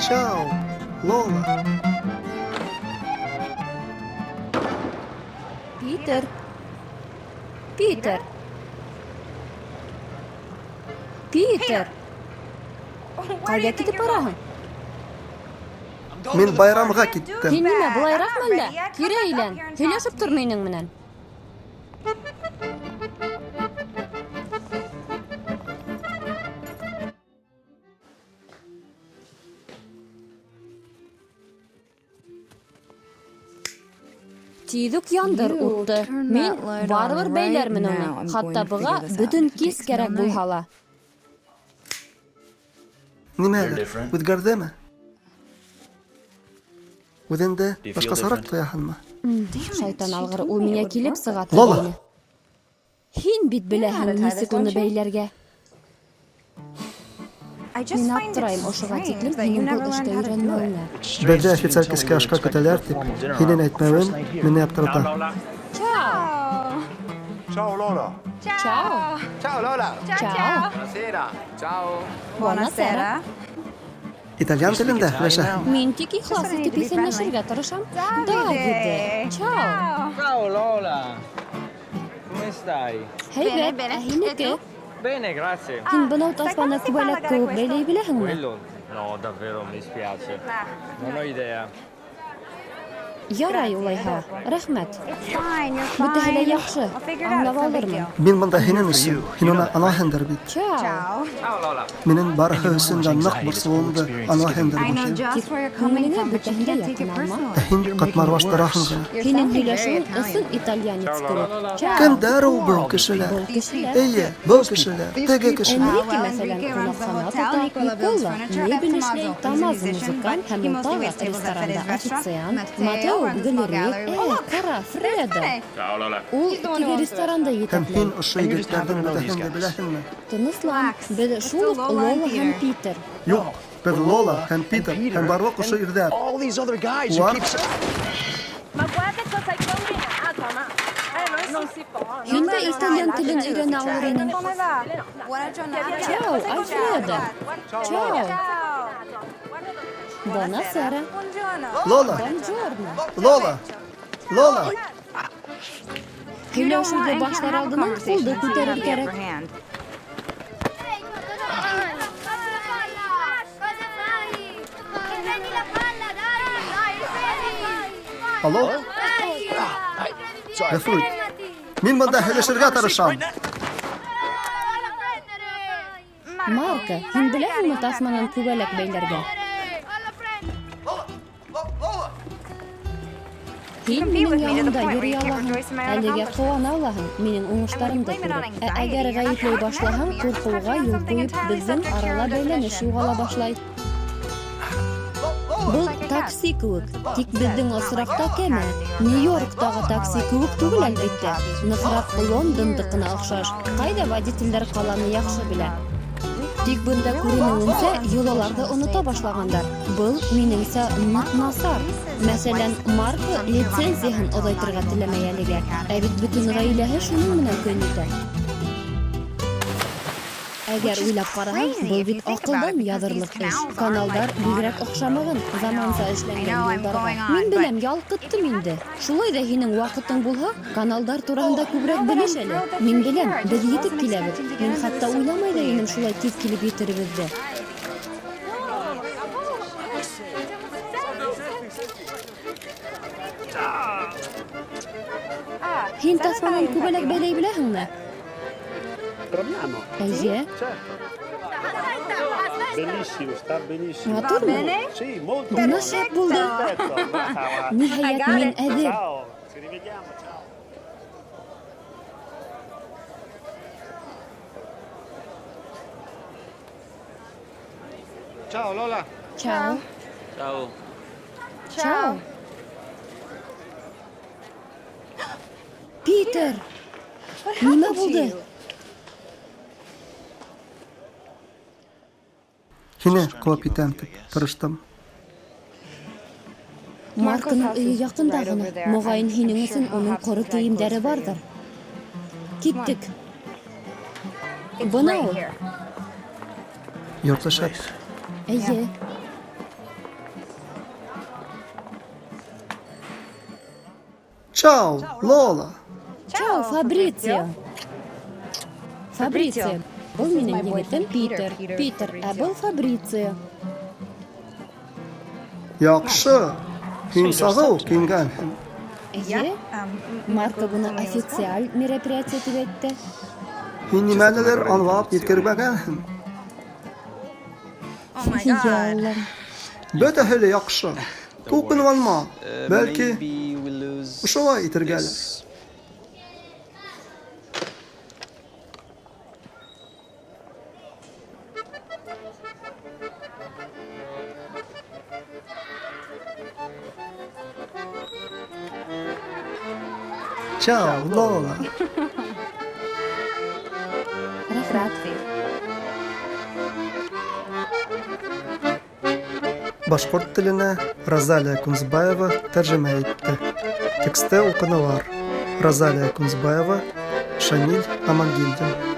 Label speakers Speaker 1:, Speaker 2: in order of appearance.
Speaker 1: Чао, Лола.
Speaker 2: Питер. Питер. Питер. Ҡайҙа китеп бараһың?
Speaker 1: Мин байрамға киттем.
Speaker 2: Һин нимә, былайыраҡмы әллә? Кире әйлән. Һөйләшеп тор минең менән. Тиҙ үк яндыр утты. Мин барыбер бәйләрмен уны, хатта быға бөтөн кис кәрәк булһа ла.
Speaker 1: Нимәлер, үҙгәрҙеме? Үҙеңде башҡасараҡ тояһыңмы?
Speaker 2: Шайтан алғыр, ул миңә килеп сыға
Speaker 1: Лола!
Speaker 2: торғайны. Һин бит беләһең нисек уны бәйләргә. Мин аптырайым ошоға тиклем һинең был эшкә өйрәнмәүеңә.
Speaker 1: Беҙҙе официаль киске ашҡа көтәләр тип, һинең әйтмәүең мине аптырата.
Speaker 2: Чао!
Speaker 3: Ciao Lola.
Speaker 2: Чао!
Speaker 3: Ciao Lola.
Speaker 2: Чао!
Speaker 3: Buonasera. Ciao.
Speaker 2: Buonasera.
Speaker 1: Итальян телендә һөйләшәһең.
Speaker 2: Мин тик ихлас итеп иҫәнләшергә тырышам. Давиде. Чао.
Speaker 4: Ciao Lola! Come stai?
Speaker 2: Һәйбәт, ә һинеке?
Speaker 4: Bene, grazie.
Speaker 2: Һин бынау таҫманы күбәләк кеүек бәйләй беләһеңме?
Speaker 4: Quello? No, davvero mi spiace. Non ho idea.
Speaker 2: Ярай улайһа, рәхмәт. Бөтәһе лә яҡшы, аңлап алырмын.
Speaker 1: Мин бында һинең өсөн, һин уны аңлайһыңдыр бит.
Speaker 2: Чао.
Speaker 4: Ciao Lola.
Speaker 1: Минең барыһы өсөн дә ныҡ борсолоуымды аңлайһыңдыр бит.
Speaker 2: Тик күңелеңә бөтәһен дә яҡын алма.
Speaker 1: Ә һин ҡатмарлаштыраһың ғына.
Speaker 2: Һинең һөйләшеүең ысын итальянец кеүек. Чао.
Speaker 1: Кемдәр ул был кешеләр?
Speaker 2: Был кешеләр.
Speaker 1: Эйе, был кешеләр, теге кешеләр.
Speaker 2: Энрике, мәҫәлән, ҡунаҡхана тота, Никола мебель эшләй, Томмазо музыкант һәм ул тағы ресторанда официант, Матео галерея, ә, ҡара, Фредо.
Speaker 4: Ciao Lola.
Speaker 2: Ул теге ресторанда
Speaker 1: Һәм
Speaker 2: етәкләй.
Speaker 1: һин ошо егеттәрҙең бөтәһен дә беләһеңме?
Speaker 2: Тыныслан, беҙ шул уҡ Лола һәм Питер.
Speaker 1: Юҡ, беҙ Лола һәм Питер һәм барлыҡ ошо ирҙәр.
Speaker 3: All these other guys who
Speaker 1: Улар
Speaker 3: keep
Speaker 5: Ma guarda cosa hai combinato, ma eh, non si può.
Speaker 2: Һин дә итальян телен өйрәнә алыр инең. Чао, Альфредо. Чао. Buonasera.
Speaker 1: Лола,
Speaker 2: Buongiorno.
Speaker 1: Лола, Лола.
Speaker 2: Һөйләшеүҙе башлар алдынан ҡулды күтәрер кәрәк.
Speaker 6: Cosa fai? Prendi la palla, dai! Dai, prendi!
Speaker 1: Алло,
Speaker 3: Sorry.
Speaker 1: ғәфү ит. Мин бында һөйләшергә тырышам.
Speaker 6: Vado a prendere!
Speaker 2: Марко, һин беләһеңме таҫманан күбәләк бәйләргә?
Speaker 6: Vado a prendere!
Speaker 2: Һин минең янымда йөрөй алаһың, әлегә ҡыуана алаһың, минең уңыштарымды күреп. Ә әгәр ғәйепләй башлаһаң, ҡурҡыуға юл ҡуйып, беҙҙең арала бәйләнеш юғала башлай. Был такси кеүек, тик беҙҙең осраҡта кәмә. Нью-Йорктағы такси кеүек түгел, әлбиттә. Нығыраҡ Лондондыҡына оҡшаш. Ҡайҙа водителдәр ҡаланы яҡшы белә. Тик бында күренеүенсә, йолаларҙы онота башлағандар. Был, минеңсә, ныҡ насар. Мәҫәлән, Марко лицензияһын оҙайтырға теләмәй әлегә. Ә бит бөтөн ғаиләһе шуның менән көн итә. Әгәр уйлап ҡараһаң, был бит аҡылдан яҙырлыҡ эш. Каналдар бигерәк оҡшамаған заманса эшләнгән юлдарға. Мин беләм, ялҡыттым инде. Шулай ҙа һинең ваҡытың булһа, каналдар тураһында күберәк белеш әле. Мин беләм, беҙ етеп киләбеҙ. Мин хатта уйламай ҙа инем шулай тиҙ килеп етеребеҙҙе. Һин таҫманан күбәләк бәйләй беләһеңме?
Speaker 7: Proviamo.
Speaker 2: Эйе.
Speaker 7: Certo. Bellissimo, sta benissimo.
Speaker 2: Матурмы?
Speaker 7: Sì, molto
Speaker 2: Бына
Speaker 7: buono.
Speaker 2: шәп булды.
Speaker 7: Perfetto, brava.
Speaker 2: Ниһайәт, мин әҙер.
Speaker 7: Ciao, ci rivediamo, ciao.
Speaker 3: Ciao Lola.
Speaker 2: Чао.
Speaker 4: Ciao.
Speaker 2: Чао. Питер! Нимә булды?
Speaker 1: Һине ҡыуып етәм тип тырыштым.
Speaker 2: Марконың өйө яҡында ғына. Моғайын, һинең өсөн уның ҡоро кейемдәре барҙыр. Киттек. Бына ул.
Speaker 1: Йорто шәп.
Speaker 2: Эйе.
Speaker 1: Чао, Лола.
Speaker 2: Чао, Фабрицио. Фабрицио. Был минең егетем Питер. Питер, ә был Фабрицио.
Speaker 1: Яҡшы. Һин сағыу кейенгәнһең.
Speaker 2: Эйе. Марко быны официаль мероприятие тип әйтте.
Speaker 1: Һин нимәнелер аңлап еткермәгәнһең.
Speaker 2: Йа Аллам.
Speaker 1: Бөтәһе лә яҡшы. Тулҡынланма. Бәлки, ошолай итергәлер. Чао, Лола.
Speaker 2: Рәхмәт.
Speaker 1: Башҡорт теленә Розалия Кунзбаева тәржемә итте. Тексты уҡынылар. Розалия Кунзбаева, Шамиль Амангилдин.